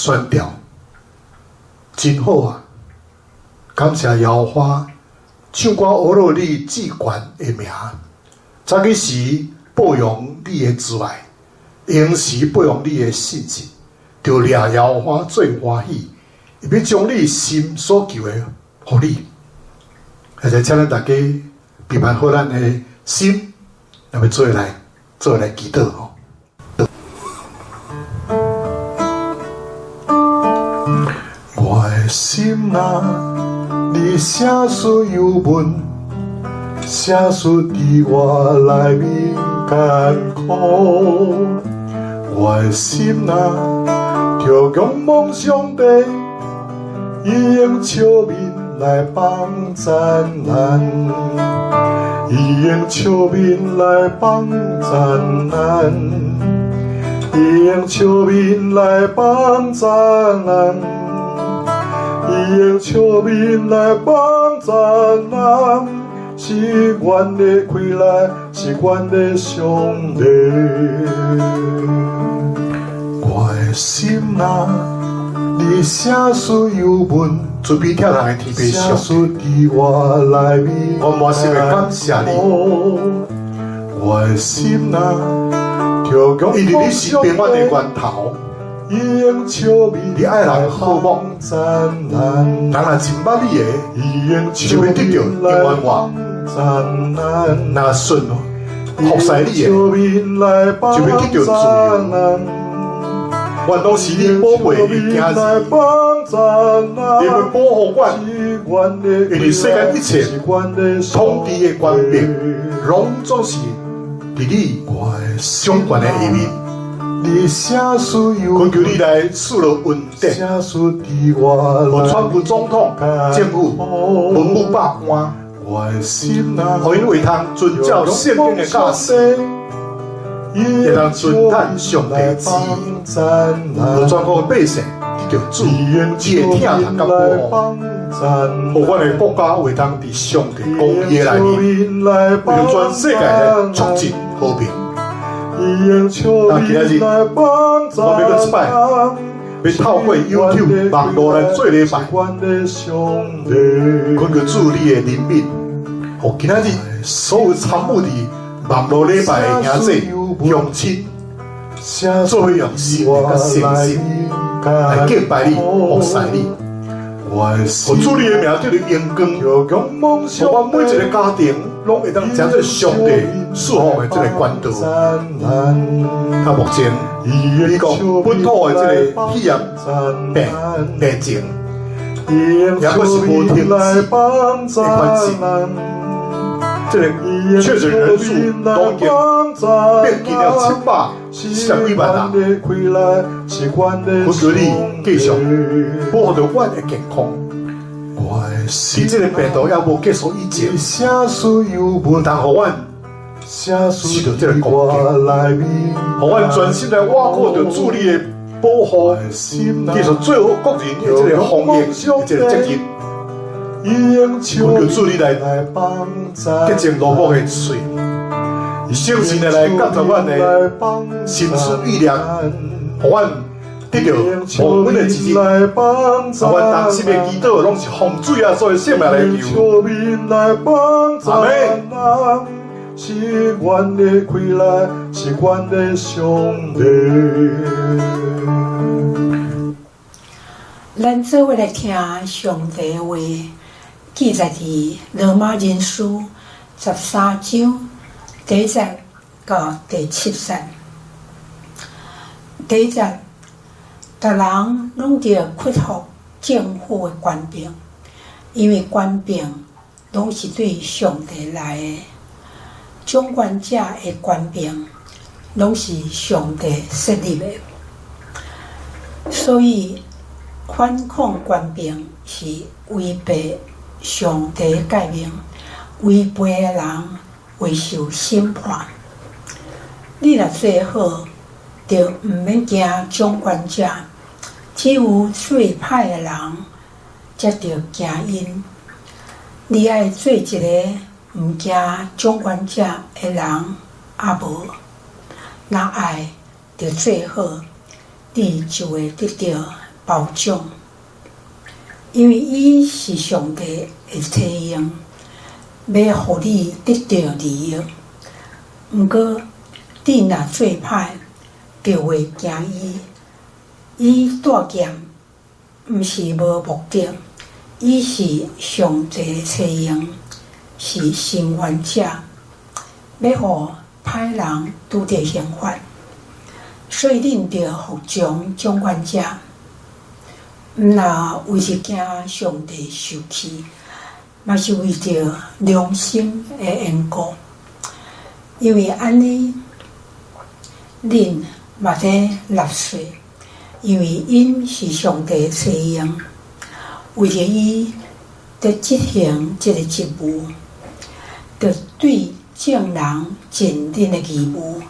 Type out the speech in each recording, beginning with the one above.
宣調，真好啊！感謝耶和華，唱歌呵咾你至懸的名。早起時報揚你的慈愛，閒時報揚你的信實，著掠耶和華做歡喜，伊欲將你心所求的予你。現在請咱大家備辦好咱的心，咱欲做伙來祈禱吼。我的心啊，你啥事憂悶？啥事佇我內面艱苦？我的心啊，著仰望上帝，伊用笑面來幫贊咱，伊用笑面來幫贊咱，伊用笑面來幫贊咱，伊用笑面來幫贊咱，是阮的氣力，是阮的上帝。我的心啊，你啥事憂悶？慈悲疼人的天父上帝，我滿心的感謝你。我的心啊，因為你是平安的源頭，你愛人好夢，人若真捌你的，就欲得著永遠活。若順服侍你的，就欲得著自由。阮攏是你寶貝的囝兒，你會保護阮，因為世間一切統治的權柄，攏總是佇你掌權的下面。懇求你來賜落恩典，予川普總統、政府、文武百官，予𪜶會通遵照聖經的教示，會當遵行上帝旨意，予全國的百姓得著主你的疼痛佮保護，予阮的國家會當佇上帝公義的內面，為著全世界來促進和平。那今仔日，我欲閣一擺，欲透過 YouTube 網路來做禮拜，懇求主你的憐憫，予今仔日所有參與佇網路禮拜的兄弟鄉親，做伙用心靈佮誠實來敬拜你、服侍你，予主你的名得著榮光，予阮每一個家庭攏會當成做上帝賜福的這個管道。啊，目前美國本土的這個肺炎病情，也閣是無停止的關係。這個確診人數都已經變近了740幾萬人。懇求你繼續保護著阮的健康。佇這個病毒猶無結束以前，毋通予阮受著這個攻擊，予阮專心來倚靠著主你的保護，繼續做好個人的這個防疫的這個責任。懇求主你來潔淨羅某的喙，誠實的來監察阮的心思意念，予阮得著蒙恩的一日。啊，阮同心的祈禱，攏是奉主耶穌的聖名來求。阿們。是阮的氣力，是阮的上帝。咱做伙來聽上帝的話，記載佇羅馬人書13章第一節到第七節。第一節，逐人攏著屈服政府的權柄，因為權柄攏是對上帝來的。掌權者的權柄攏是上帝設立的，所以反抗權柄是違背上帝的誡命，違背的人會受審判。你若做好，就毋免驚掌權者，只有做歹的人才著驚𪜶。你愛做一个毋驚掌權者的人，抑無？若愛，就做好，你就會得著褒獎，因為伊是上帝的差用，欲予你得著利益。毋過，你若做歹，就袂驚伊。伊帶劍毋是無目的，伊是上帝的差用，是伸冤者，欲予歹人拄著刑罰。所以恁著服從掌權者，毋若為是驚上帝受氣，嘛是為著良心的緣故。因為按呢，恁嘛咧納稅，因為𪜶是上帝的差用，為著伊佇執行這个職務，著對眾人盡恁的義務。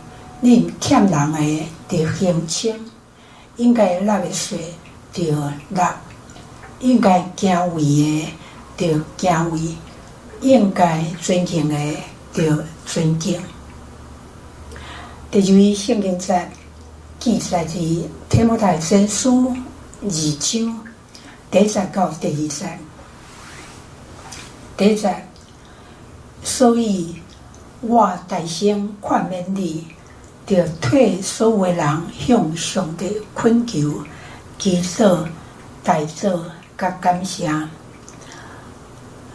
恁欠人的，著還清；應該納的稅，著納；應該敬畏的，著敬畏；應該尊敬的，著尊敬。第二位聖經節記載佇提摩太前書二章第一節到第二節。第一節，所以我大聲勸勉你，著替所有的人向上帝懇求、祈禱、代禱佮感謝，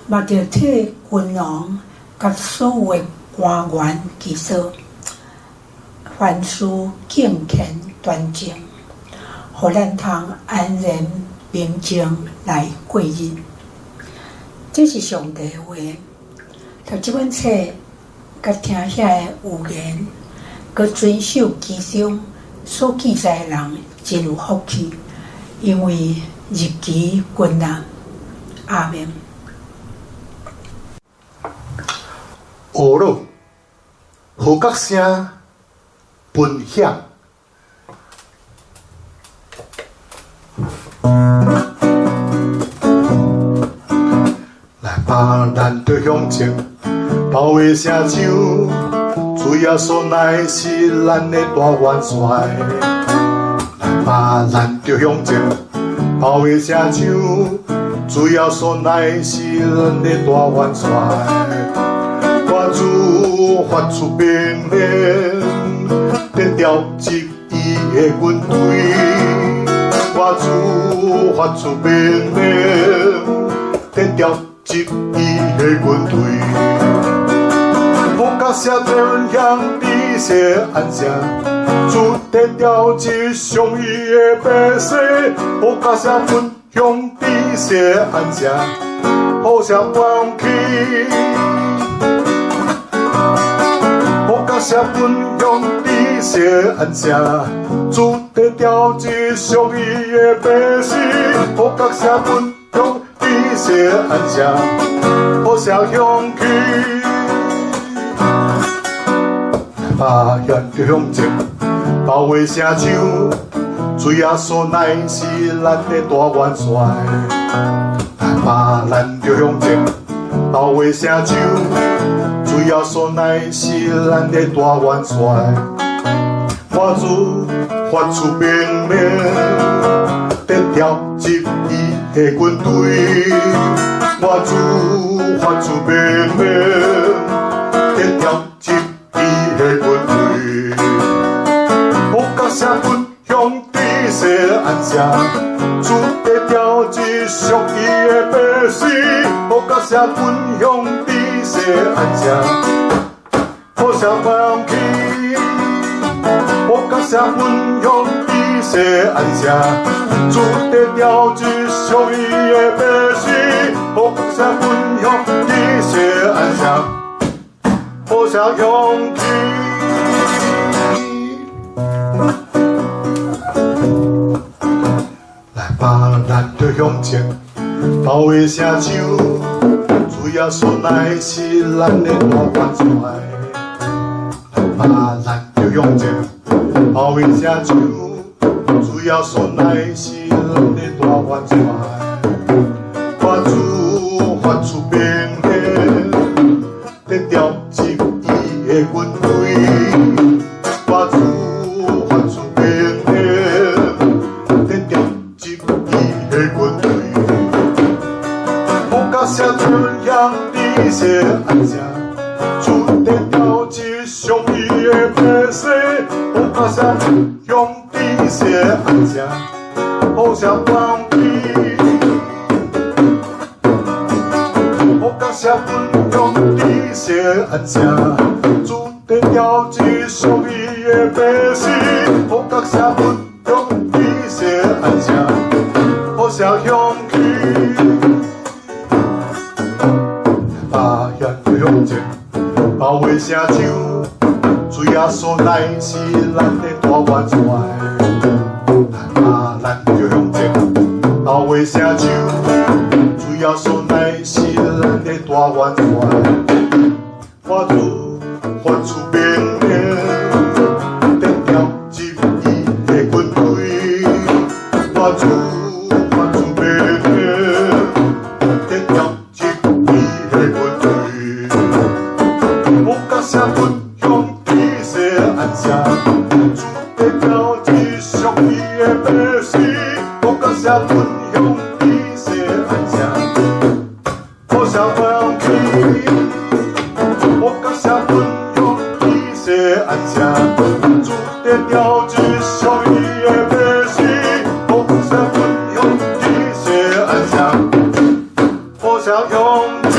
嘛著替君王佮所有的官員祈禱，凡事敬虔端正，予咱通安然平靜來過日。這是上帝的話。讀這本冊，佮聽遐的預言，佮遵守其中所記載的人，真有福氣，因為日期近啦。阿們。學樂，號角聲分享。來吧，咱著向前，包圍城牆，主耶穌乃是咱的大元帥。來吧，咱著向前，包圍城牆，主耶穌乃是咱的大元帥。我主發出命令，得調集伊的軍隊。我主發出命令，得調集伊的軍隊。號角聲分響佇錫安城，主得調集屬伊的百姓。號角聲分響佇錫安城，號聲響起。號角聲分響佇錫安城，主得調集屬伊的百姓。號角聲分響佇錫安城，號聲響起。來吧，咱著向前，包圍城牆，主耶穌乃是咱的大元帥。來吧，咱著向前，包圍城牆，主耶穌乃是咱的大元帥。我主發出命令，得調集伊的軍隊。我主發出命令，得調集伊的軍隊。號角聲分響佇錫安城，主得調集屬伊的百姓。號角聲分響佇錫安城，號聲響起。號角聲分響佇錫安城，主得調集屬伊的百姓。號角聲分響佇錫安城，號聲響起。來吧，咱著向前，包圍城牆，主耶穌乃是咱的大元帥。來吧，咱著向前，包圍城牆，主耶穌乃是咱的大元帥。我主發出命令，得調集伊的軍隊。我主發出命令，得調集主得調這屬伊的百姓，好感謝兄弟說安聲，好聲放屁。好感謝阮兄弟說安聲，主得調這屬伊的百姓，好感謝阮兄弟說安聲，好聲響起。把現向前，把話聲唱，主耶穌乃是咱的大元帥。啊，咱就向前，把話聲唱，主耶穌乃是咱的大元帥。我主發出命令，得調入伊的軍隊。我主發出命令，得調入伊的軍隊。我感謝阮兄弟說安聲，主得調這屬伊的百姓。我感謝阮兄弟說安聲，好聲放屁。我感謝阮兄弟說安聲，主得調這屬伊的百姓。我感謝阮兄弟說安聲，好聲響起。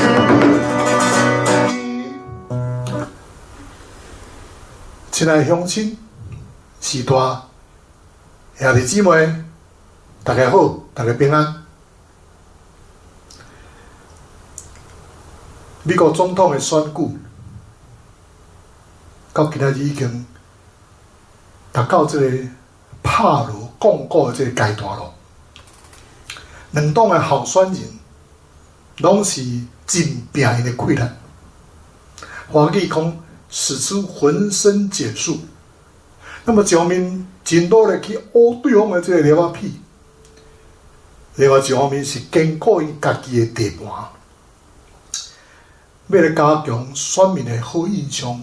親愛鄉親、序大、兄弟姊妹，大家好，大家平安。美國總統的選舉，到今仔日已經達到這個拍鑼講鼓的這個階段咯。兩黨的候選人攏是真拼𪜶的氣力，華語講使出渾身解數。那麼一方面真努力去烏對方的這個料仔屁，另外一方面是堅固𪜶家己的地盤，欲來加強選民的好印象。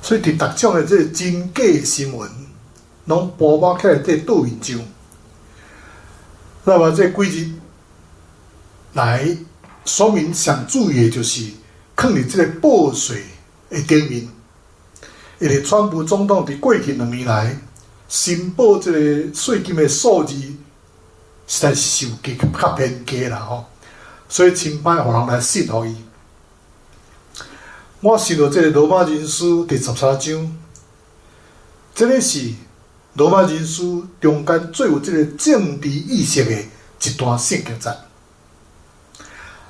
所以佇逐種的這個真假新聞，攏播報起來這個桌面上。那麼這幾日來，選民上注意的就是囥佇這個報稅的頂面，因為川普總統佇過去2年來申報這個稅金的數字，實在是受較偏低啦吼，所以真歹予人來信服伊。我想著這個羅馬人書第十三章，這個是羅馬人書中間最有這個政治意識的一段聖經節。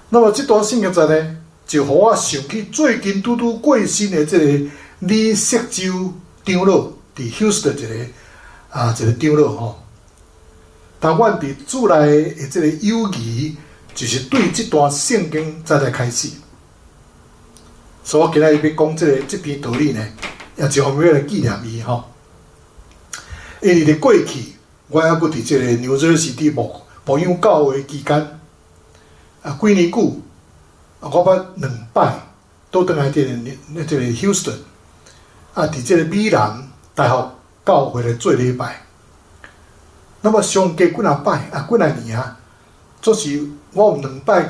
那麼這段聖經節呢，就予我想起最近拄拄過身的這個李錫洲長老，佇休斯頓一個長老吼。但阮佇主內的這個友誼，就是對這段聖經節來開始。所以我今仔日欲講這篇道理呢，也一方面欲來紀念伊吼。因為佇過去，我猶閣佇這個紐澤西佇牧養教會期間，幾年久，我捌兩擺倒轉來這個休斯頓，佇這個美南大學教會來做禮拜。那麼相隔幾若擺，幾若年啊，總是我有兩擺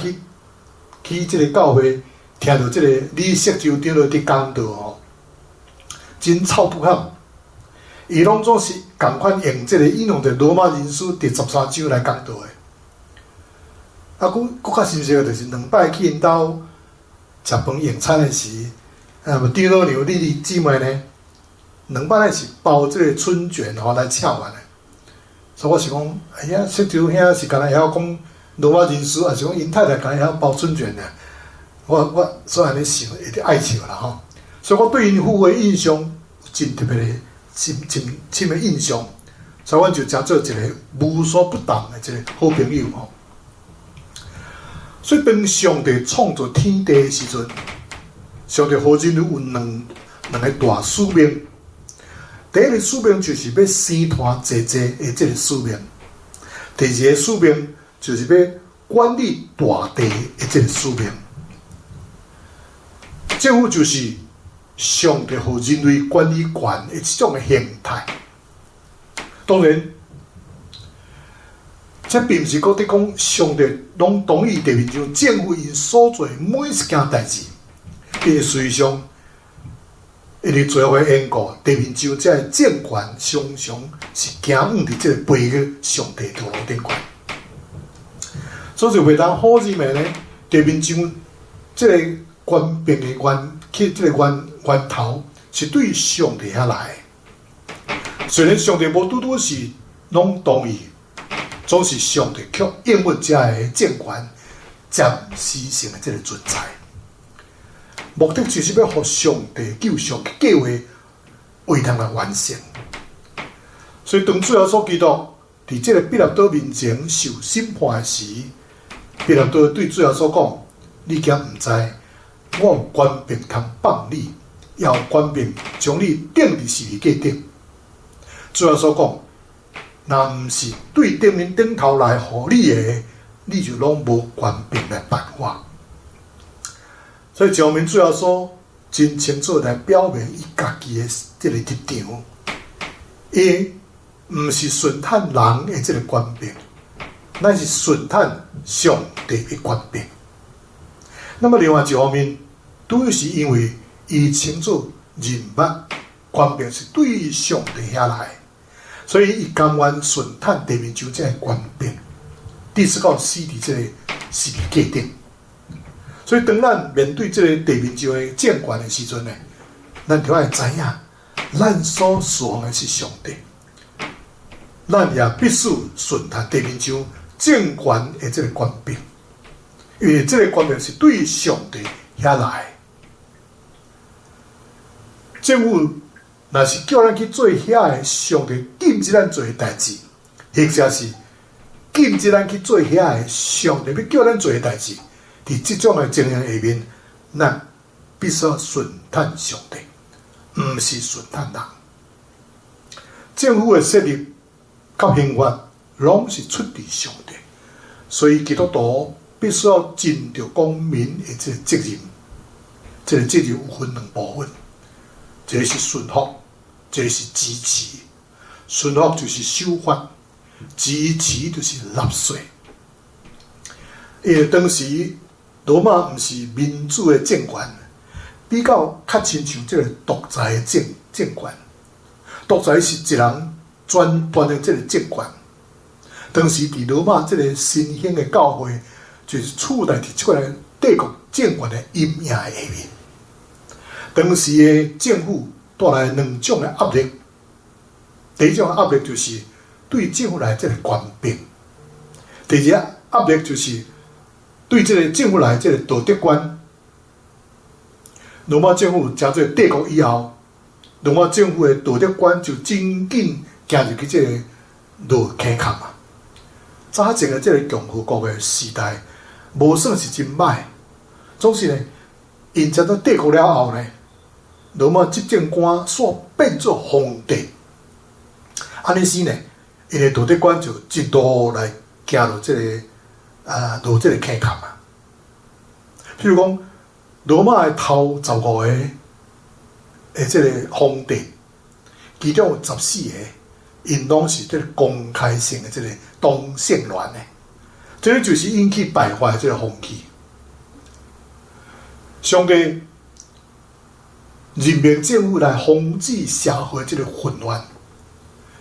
去這個教會，聽著這個李錫洲長老佇講道吼，真臭不堪。伊攏總是仝款用這個引用著羅馬人書第十三章來講道的。閣閣較深刻的就是兩擺去𪜶兜食飯用餐的時，長老娘莉莉姊妹呢，兩擺咧是包這個春卷吼來請阮的。所以我想講，哎呀，錫洲兄是敢若會曉講羅馬人書，抑是講𪜶太太敢若會曉包春卷爾？我所以按呢想，會得愛笑啦吼。所以我對𪜶夫婦的印象真特別的、真真深的印象。所以阮就成做一個無所不談的一個好朋友吼。所以當上帝創造天地的時陣，上帝予人類有兩個大使命。第一個使命就是欲生湠濟濟的這個使命；第二個使命就是欲管理大地的這個使命。政府就是上帝予人類管理權的這種的形態。當然，這並毋是閣佇講上帝攏同意地面上政府𪜶所做每一件代誌，因為事實上，因為罪惡的緣故，地面上這个政權常常是行往佇這个背逆上帝道路頂懸。所以袂當否認的呢，地面上這个權柄的源，去這个源頭是對上帝遐來的。雖然上帝無拄拄是攏同意，總是上帝卻應允這个政權暫時性的這个存在。目的就是欲予上帝救贖計劃會當來完成。所以當主耶穌基督佇這个彼拉多面前受審判時，彼拉多對主耶穌講：你敢毋知，我有權柄通放你，也有權柄將你釘佇十字架頂。主耶穌講：若毋是對頂面頂頭來予你的，你就攏無權柄來辦我。所以前面主耶穌真清楚來表明伊家己的這个立場，伊毋是順趁人的這个權柄，乃是順趁上帝的權柄。那麼另外一方面，拄是因為伊清楚認捌權柄是對上帝遐來，所以伊甘願順趁地面上這个權柄，直至到死佇這个十字架頂。所以當咱面對這个地面上的政權的時陣呢，咱就愛知影，咱所侍奉的是上帝，咱也必須順趁地面上政權的這个權柄，因為這个權柄是對上帝遐來。政府若是叫咱去做遐個上帝禁止咱做的代誌，或者是禁止咱去做遐個上帝欲叫咱做的代誌，佇這種的情形下面，咱必須順趁上帝，毋是順趁人。政府的設立佮刑罰，攏是出自上帝，所以基督徒必須要盡著公民的這個責任。這個責任有分兩部分，一個是順服，一個是支持。順服就是守法，支持就是納稅。因為當時羅馬毋是民主的政權，比較較親像這個獨裁的政權。獨裁是一人專斷的這個政權。當時佇羅馬這個新興的教會，就是處在佇這個帝國政權的陰影下面。當時的政府帶來兩種的壓力，第一種壓力就是對政府來這個權柄；第二壓力就是對這個政府來這個道德觀。羅馬政府成做帝國以後，羅馬政府的道德觀就真緊行入去這個落坑坎啊！早前的這個共和國的時代，無算是真歹。總是呢，𪜶成做帝國了後呢，羅馬執政官煞變做皇帝，按呢時呢，𪜶的道德觀就一路來行落這個啊，落這個坑坎啊。譬如講，羅馬的頭15個的這個皇帝，其中有14個，𪜶攏是這個公開性的這個同性戀的，這個就是引起敗壞這個風氣。上帝任命政府來防止社會這個混亂。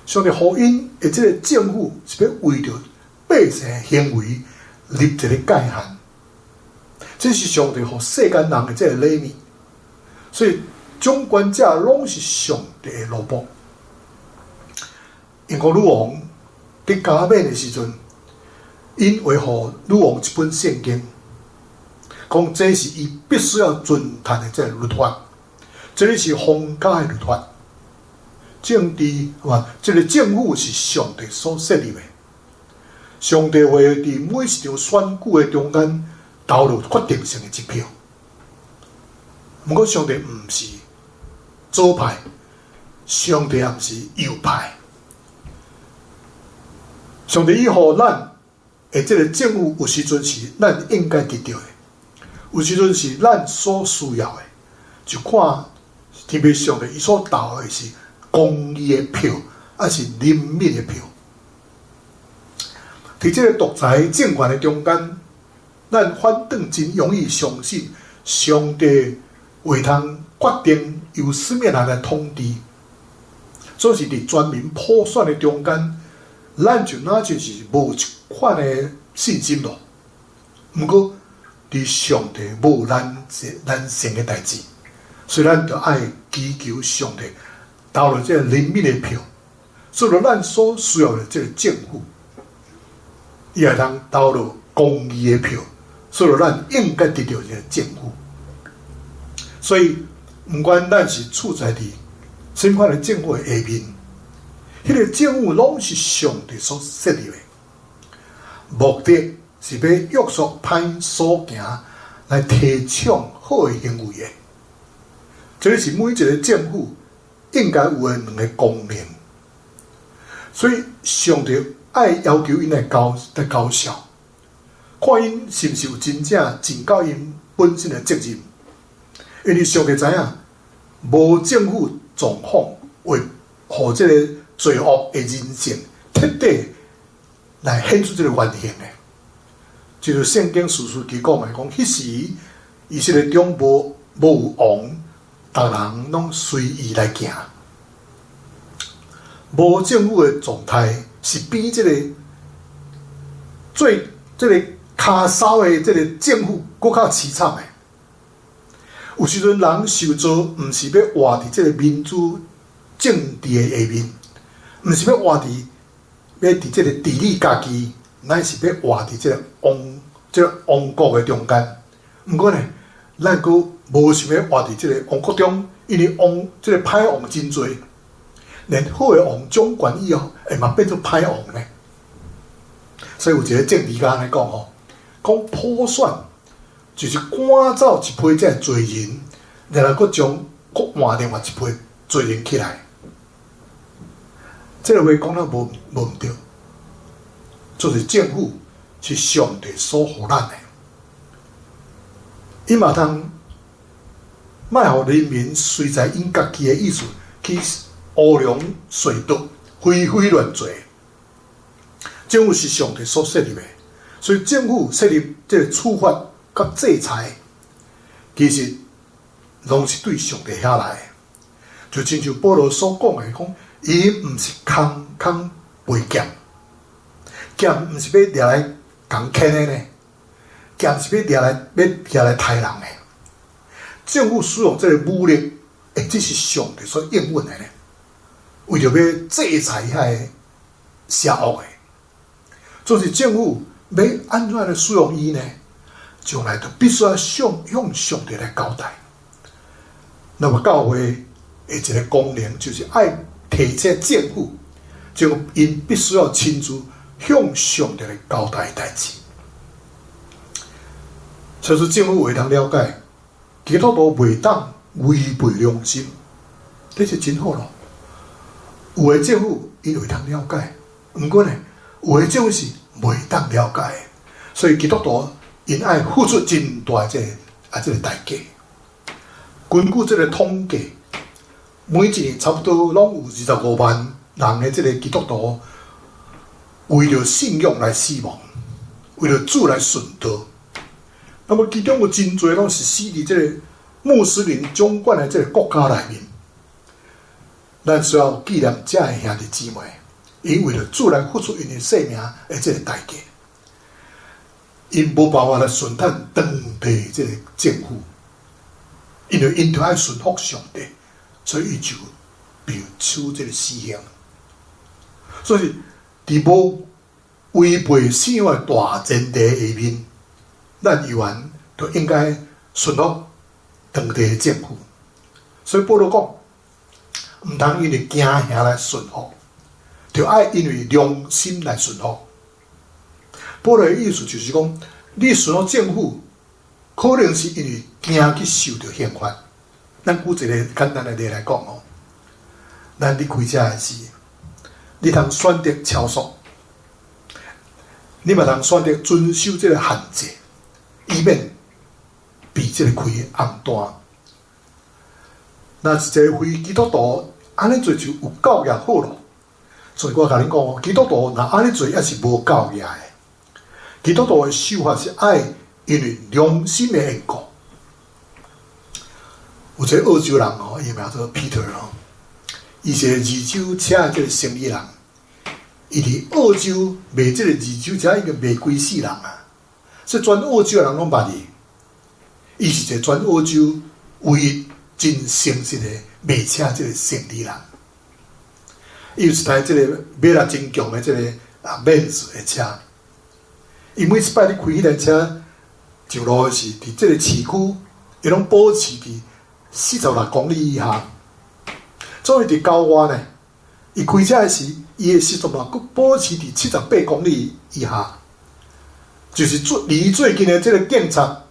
上帝予𪜶的這個政府是欲為著百姓的行為立一個界限，這是上帝予世間人的這個禮物。所以掌權者攏是上帝的奴僕。英國女王佇加冕的時陣，𪜶會予女王一本聖經，講這是伊必須要遵趁的這個律法，這個是皇家的律法。政治啊，這個政府是上帝所設立的，上帝會佇每一場選舉的中間投入決定性的一票。毋過上帝毋是左派，上帝也毋是右派。上帝伊予咱的這個政府，有時陣是咱應該得著的，有時陣是咱所需要的，就看天父上帝伊所投的是公義的票，抑是憐憫的票。佇這个獨裁政權的中間，咱反轉真容易相信上帝會通決定由啥物人來統治。總是佇全民普選的中間，咱就若像是無這款的信心囉。毋過，佇上帝無難難成的代誌，所以咱著愛祈求上帝投落這个人民的票，做著咱所需要的這个政府，伊會通投落公義的票，做著咱應該得著這个政府。所以，毋管咱是處在佇啥物款的政府的下面，彼个政府攏是上帝所設立的，目的是欲約束歹所行，來提倡好的行為的。這个是每一个政府應該有的兩个功能。所以，上帝愛要求𪜶來交涉，看𪜶是毋是有真正盡到𪜶本身的責任。因為上帝知影，無政府狀況會予這个罪惡的人性徹底來顯出這个原形的。就是聖經士師記講的，講彼時以色列中無有王，逐人攏隨意來行。無政府的狀態是比這个做這个跤梢的這个政府閣較淒慘的。有時陣人受造，毋是欲活佇這个民主政治的下面，毋是欲活佇欲佇這个治理家己，乃是欲活佇這个王這个王國的中間。毋過呢，咱閣無想欲活佇這个王國中，因為王這个歹王真濟，連好的王掌權以後，會嘛變做歹王呢。所以有一个政治家按呢講吼，講普選就是趕走一批這个罪人，然後閣將閣換另外一批罪人起來。這个話講得無毋對，就是政府是上帝所予咱的，伊嘛通莫予人民隨在𪜶家己的意思去烏龍隧道，胡胡亂做。政府是上帝所設立的，所以政府設立這个處罰佮制裁，其實攏是對上帝遐來的。就親像保羅所講的，講伊毋是空空背劍，劍毋是欲掠來共牽的呢，劍是欲掠來欲掠來刣人的。政府使用這个武力，這是上帝所應允的呢，為著欲制裁遐个邪惡的。就是政府欲按怎來使用伊呢？將來就必須愛向上帝來交代。那麼教會的一个功能，就是愛提醒政府，就𪜶必須要親自向上帝來交代代誌。所以說政府會當了解，基督徒袂當違背良心，這是真好囉。有的政府𪜶會當了解，毋過呢，有的政府是袂當了解的，所以基督徒𪜶愛付出真大這个這个代價。根據這个統計，每一年差不多攏有25萬人的這个基督徒為著信仰來死亡，為著主來殉道。那麼其中有真濟攏是死佇這个穆斯林掌管的這个國家內面。咱需要紀念這个兄弟姊妹，𪜶為著主來付出𪜶的性命的這个代價，𪜶無辦法來順趁當地這个政府，因為𪜶著愛順服上帝，所以伊就被處這个死刑。所以，佇無違背信仰的大前提下面，咱猶原就應該順服當地的政府。所以保羅講，毋通因為驚嚇來順服，著愛因為良心來順服。保羅的意思就是講，你順服政府，可能是因為驚去受著刑罰。咱舉一个簡單的例來講哦，咱佇開車的時，你通選擇超速，你嘛通選擇遵守這个限制，以免被這个開紅單。若是一个非基督徒，按呢做就有夠額好囉。所以我共恁講哦，基督徒若按呢做，抑是無夠額的。基督徒的守法是愛因為良心的緣故。有一個澳洲人吼，伊名做 Peter 吼，伊是個二手車的這個生意人。伊佇澳洲賣這個二手車已經賣規世人啊，所以全澳洲的人攏捌伊。伊是一個全澳洲唯一真誠實的賣車這個生意人。伊有一台這個馬力真強的這個Benz 的車。伊每一擺咧開彼台車上路的時，佇這個市區，伊攏保持佇46公里以下。所以佇郊外呢，伊開車的時，伊的時速嘛，閣保持佇78公里以下。就是最離最近的這個警察，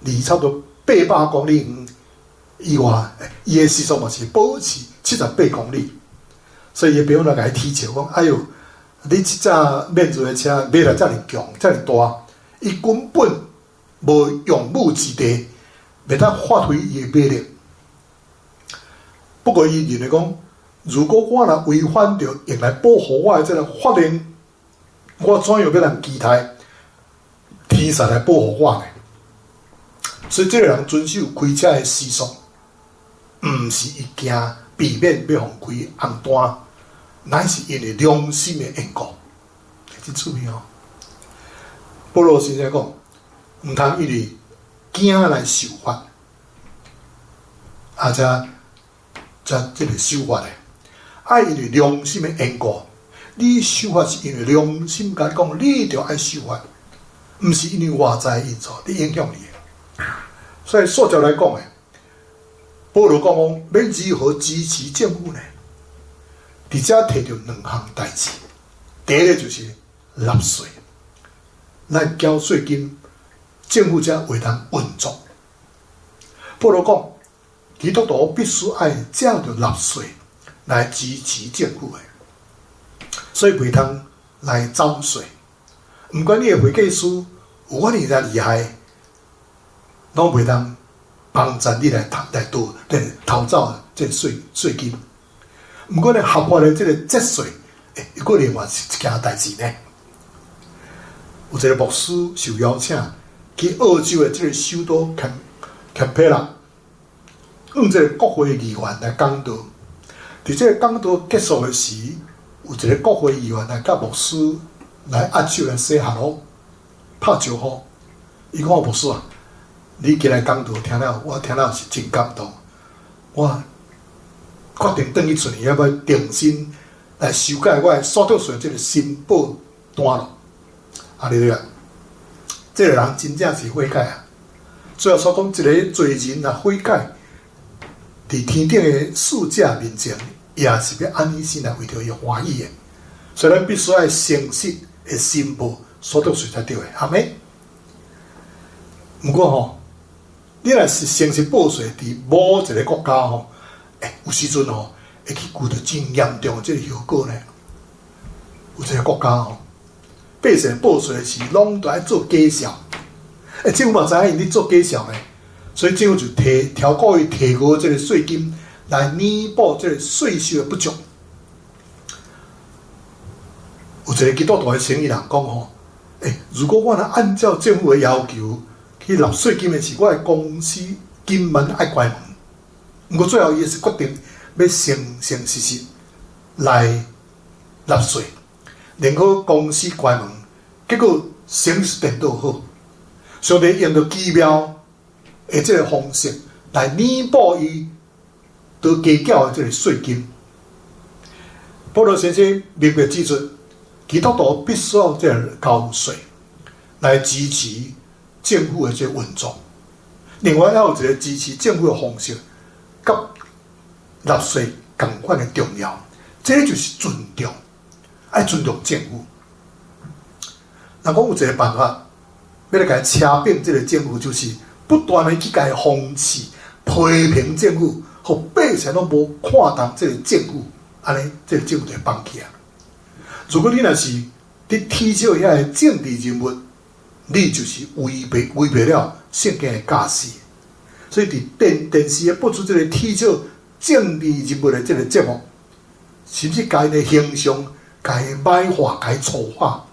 離差不多800公里遠以外，伊的時速嘛是保持七十八公里。所以伊的朋友來共伊取笑講：“哎喲，你這隻免做的車馬力遮爾強，遮爾大，伊根本無用武之地，袂當發揮伊的馬力。”不過伊認為講，如果我若違反著用來保護我的這個法令，我怎樣欲通期待天神來保護我呢？所以這個人遵守開車的時速，毋是伊驚避免欲予開紅單，乃是因為良心的緣故。真趣味哦！保羅先生講，毋通因為驚來受罰，啊，才才這個守法的，愛因為良心的緣故。你守法是因為良心共你講，你著愛守法，毋是因為外在因素佇影響你。所以數據來講的，保羅講講欲如何支持政府呢？佇遮提著兩項代誌，第一個就是納稅，咱繳稅金，政府才會當運作。保羅講，基督徒必須愛藉著納稅來支持政府的，所以袂通來走稅。毋管你的會計師有偌爾濟厲害，攏袂當幫助你來偷來逃來偷走這稅稅金。毋過呢，合法的這個節稅，欸，閣另外是一件代誌呢。有一個牧師受邀請去澳洲的這個首都坎坎培拉，向這個國會議員來講道。佇這個講道結束的時，有一個國會議員來佮牧師來握手來 say hello，拍招呼。伊講：牧師啊，你今日講道聽了，我聽了是真感動。我決定轉去厝裡，欲重新來修改我的所得稅這個申報單咯。啊，你睇啊，這個人真正是悔改啊！最後所講，一個罪人若悔改，佇天頂的使者面前，也是欲按呢先來為著伊歡喜的。所以咱必須愛誠實的申報所得稅才對的，阿們。毋過吼，你若是誠實報稅，佇某一個國家吼，欸，有時陣吼會去遇著真嚴重的這個後果呢。有一個國家吼，百姓報稅時，攏都愛做假數。欸，政府嘛知影𪜶咧做假數呢，所以政府就提調高伊提高這個稅金，來彌補這個稅收的不足。有一個基督徒的生意人講吼，欸，如果我若按照政府的要求去納稅金的時，我的公司今晚愛關門。毋過最後，伊是決定欲誠誠實實來納稅，寧可公司關門，結果生意變倒好。上帝用著奇妙的這個方式來彌補伊都加繳的這個稅金。保羅先生明白指出，基督徒必須要這個交稅來支持政府的這個運作。另外，還有一個支持政府的方式，佮納稅仝款的重要。這個就是尊重，愛尊重政府。人講有一個辦法，欲來共伊車扁這個政府，就是不斷的去共伊諷刺、批評政府，予百姓攏無看重這個政府，按呢，這個政府就會放棄啊。如果你若是佇恥笑遐个政治人物，你就是違背違背了聖經的教示。所以佇電電視播出這個恥笑政治人物的這個節目，甚至共𪜶的形象，共伊矮化、共伊醜化，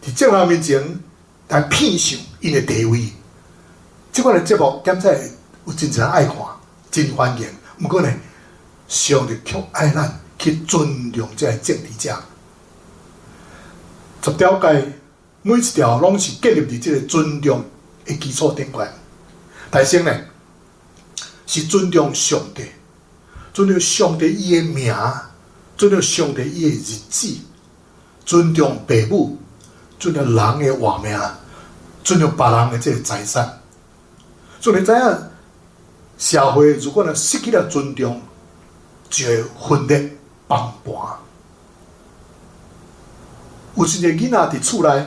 佇眾人面前，來騙上𪜶的地位。這款的節目，檢查有真濟人愛看，真歡迎。毋過呢，上帝卻愛咱去尊重這个政治者。十條誡每一條攏是建立佇這个尊重的基礎頂懸。第先呢，是尊重上帝，尊重上帝伊的名，尊重上帝伊的日子，尊重父母，尊重人的活命，尊重別人的這个財產。所以你知影，社會如果若失去了尊重，就會分裂崩盤。有真濟囡仔佇厝內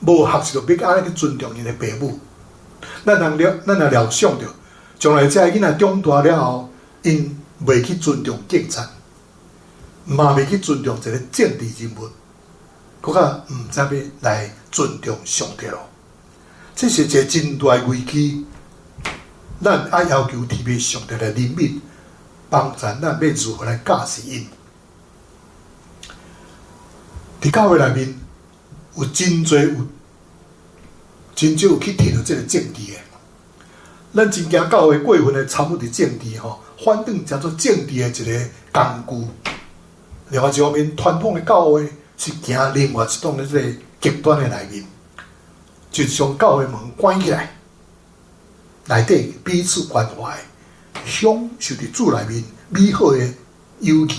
無學習著欲按呢去尊重𪜶的爸母，咱若料想著，將來這个囡仔長大了後，𪜶袂去尊重警察，嘛袂去尊重一个政治人物，閣較毋知欲來尊重上帝囉。這是一个真大的危機，咱愛要求天父上帝來憐憫，幫助咱欲如何來教示𪜶。佇教會內面有真濟有真少有去提著這个政治的，咱真驚教會過分的參與佇政治吼，反轉成做政治的一个工具。另外一方面，傳統的教會是行另外一種的這个極端的內面，就是將教會門關起來，內底彼此關懷，享受佇主內面美好的友誼，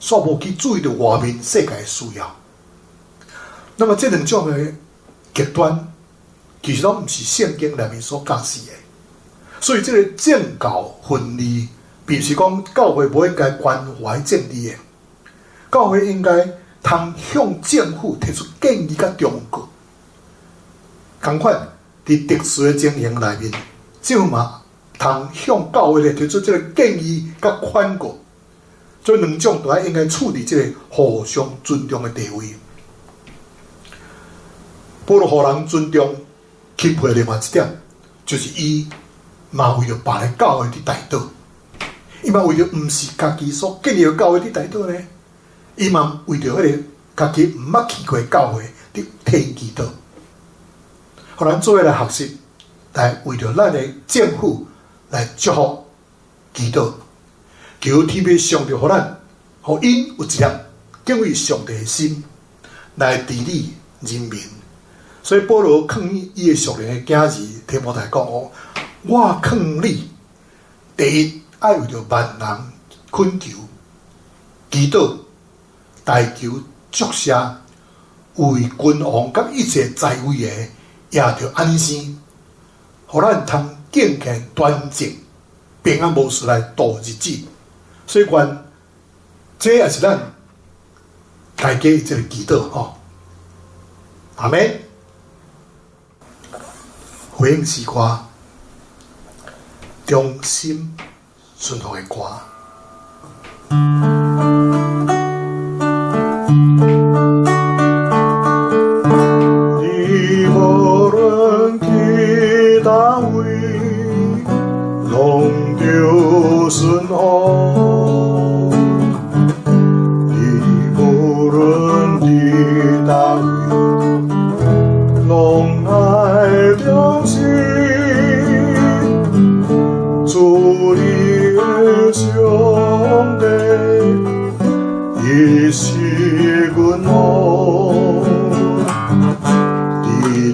煞無去注意著外面世界的需要。那麼這兩種的極端，其實攏毋是聖經內面所教示的。所以這个政教分離，並毋是講教會無應該關懷政治的，教會應該通向政府提出建議佮忠告。仝款，佇特殊的情形內面，政府嘛通向教會來提出這个建議佮勸告。所以兩種都愛應該處佇這个互相尊重的地位。保羅予人尊重，匹配另外一點，就是伊嘛為著別个教會佇代禱，伊嘛為著毋是家己所建立的教會佇代禱呢，伊嘛為著彼个家己毋捌去過的教會佇替𪜶祈禱。予咱做伙來學習，來為著咱的政府來祝福祈禱，求天父上帝予咱，予𪜶有一粒敬畏上帝的心來治理人民。所以保羅勸伊的屬靈的囝兒提摩太講哦，我勸你，第一愛為著萬人懇求、祈禱、代求、祝謝，為君王佮一切在位的，也著按呢生，予咱通敬虔端正、平安無事來度日子。所以願這也是咱大家一个祈禱吼。阿們。回應詩歌，忠心順服的歌。你無論去佗位，攏著順服。你無論佇佗位，攏愛忠心。主你的上帝，伊是阮王，你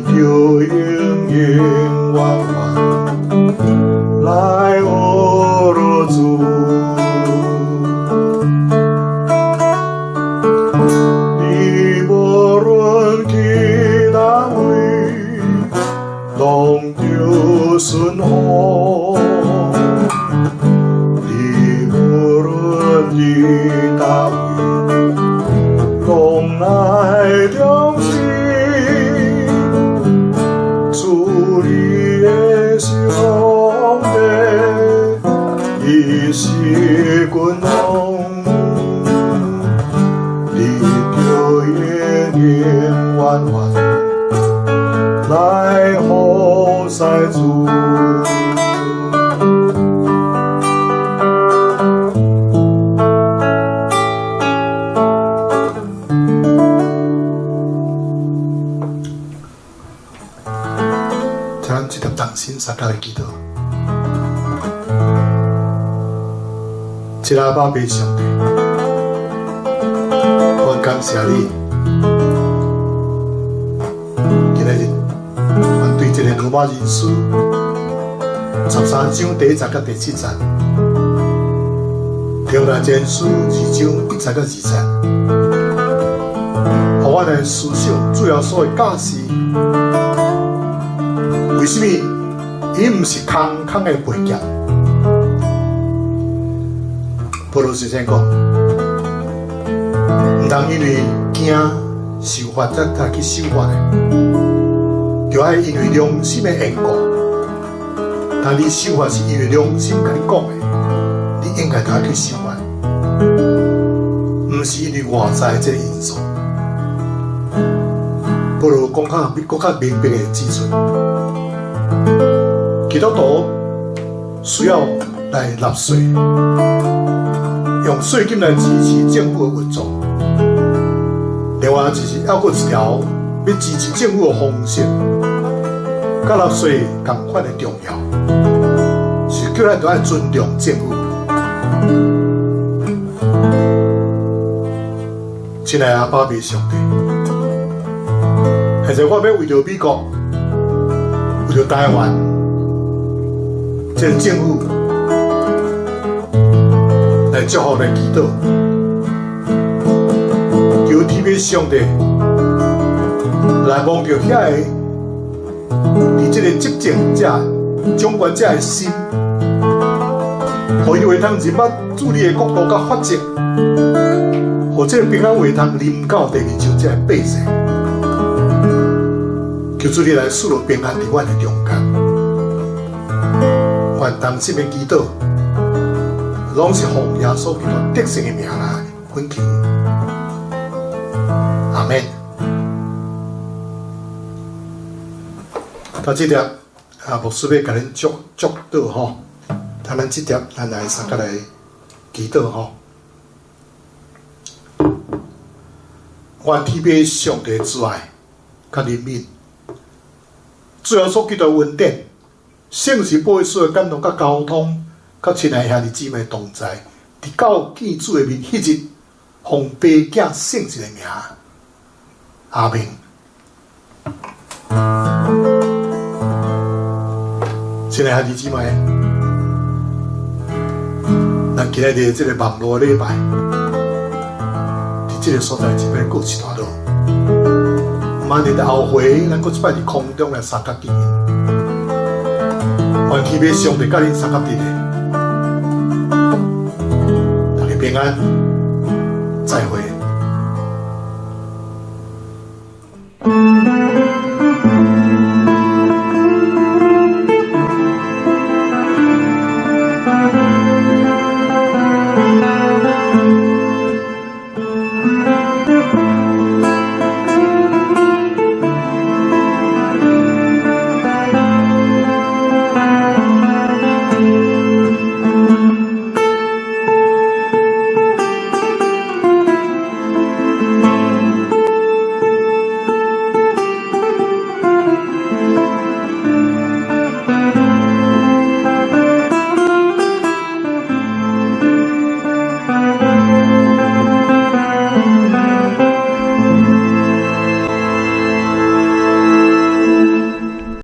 著永永遠遠來學落主。你無論去佗位，攏著順服。你無論佇佗位，攏愛忠心。主你的上帝，伊是君王，你著永永遠遠來服侍主。親愛阿爸上帝，我感謝你，今仔日阮對這个羅馬人書13章第1節佮第7節，提摩太前書2章1節佮2節，予阮來思想主耶穌的教示，為什麼伊毋是空空的背劍？保羅先生講，毋通因為驚受罰才才去守法的，著愛因為良心的緣故。當你守法是因為良心共你講的，你應該著愛去守法，毋是因為外在這个因素。保羅講較閣較明白的指出，基督徒需要來納稅，用稅金來支持政府的運作。另外就是猶閣一條欲支持政府的方式，佮納稅仝款的重要，是叫咱著愛尊重政府。親愛阿爸上帝，現在我欲為著美國，為著台灣，這个政府來祝福來祈禱，求天父上帝來望著遐个佇這个執政者、掌權者的心，予伊會當認捌主你的國度佮法則，予這个平安會當臨到地面上這个百姓，求主你來賜落平安佇阮的中間，願同心的祈禱，攏是奉耶穌基督得勝的名來懇求，阿們。到這粒啊，牧師欲共恁祝祝禱吼，啊，咱這粒咱來相共來祈禱吼。願天父上帝慈愛佮憐憫，主耶穌基督恩典，聖神保惠師的感動佮交通，佮親愛兄弟姊妹同在，直到見主的面彼日，奉爸囝聖神的名，阿們。親愛兄弟姊妹，咱今仔日這个網路禮拜，佇這个所在這邊告一段落。明日後回，咱閣一擺佇空中來相佮見面。願天父上帝佮恁相佮佇咧，大家平安，再會。